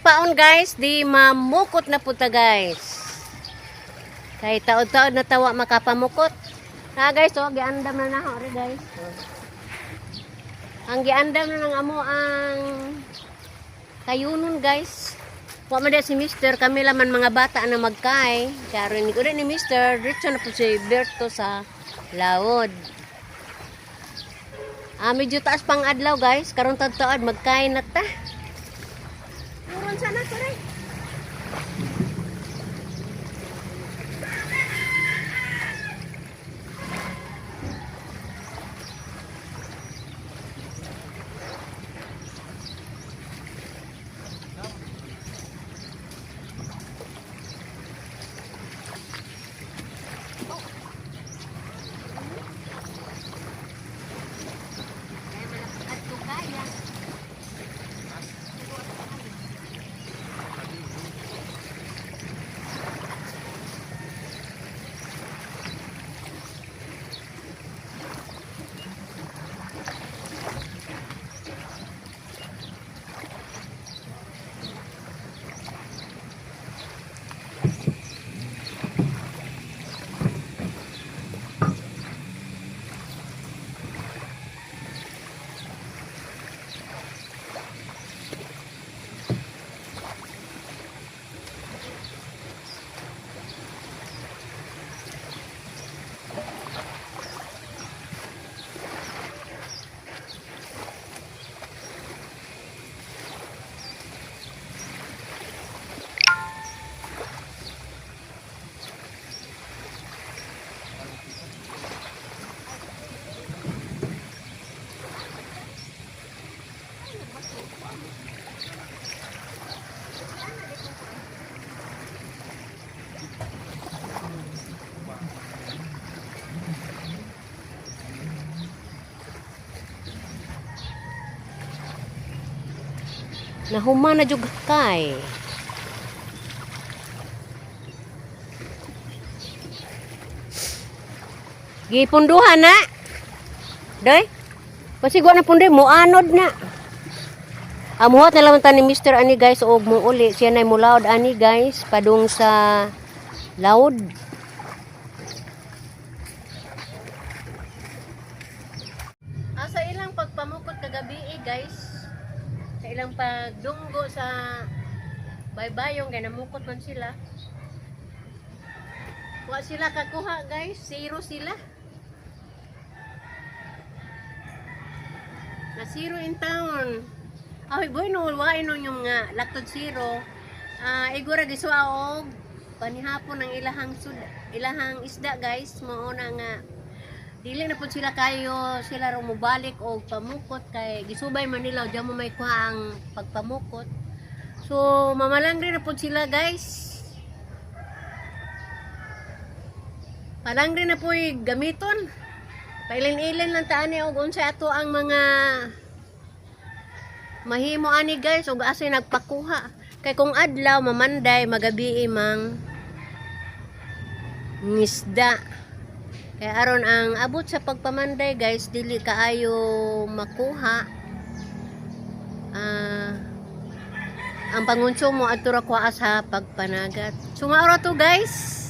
paon, guys, di mamukot na puta, guys. Kay taod-taod na tawa makapamukot. Ha guys, oh, giandam na na ori, guys. Oh. Ang giandam na ng amo ang kayunon, guys. Wa man si Mister, kami laman mga bata na magkay. Karon ni ni Mister, diretso na po si Berto sa laod. Ah, medyo taas pang adlaw, guys. Karon taod-taod magkain na ta. Turon sana to rin. Nahuma na jud kay. Gipunduhan na. Doy. Pasigwa na pundoy, muanod na. Amuhat na lang ta ni Mr. ani, guys, og muuli. Siya nay mulaod ani, guys, padung sa laod. Ah, sa ilang pagpamukot kagabi eh, guys. Sa ilang pagdunggo sa baybayong kay namukot man sila. Wa sila kakuha, guys, zero sila. Na zero in town. Ay boy no, wa no yung nga laktod zero. Ah, igora gisuwa og panihapon ang ilahang sud, ilahang isda, guys, mao na nga dili na pud sila kayo sila ro mobalik og pamukot kay gisubay man nila diyan mo may kuha ang pagpamukot. So mamalangri na pud sila, guys. Palangri na po'y gamiton. Pailin-ilin lang ta ani og unsa ato ang mga mahimo ani, guys, ug asay nagpakuha. Kay kung adlaw mamanday, magabi mang ngisda. Kay aron ang abot sa pagpamanday, guys, dili kaayo makuha. Ah, ang pangonsumo adto ra kuha sa pagpanagat. So mao ra to, guys.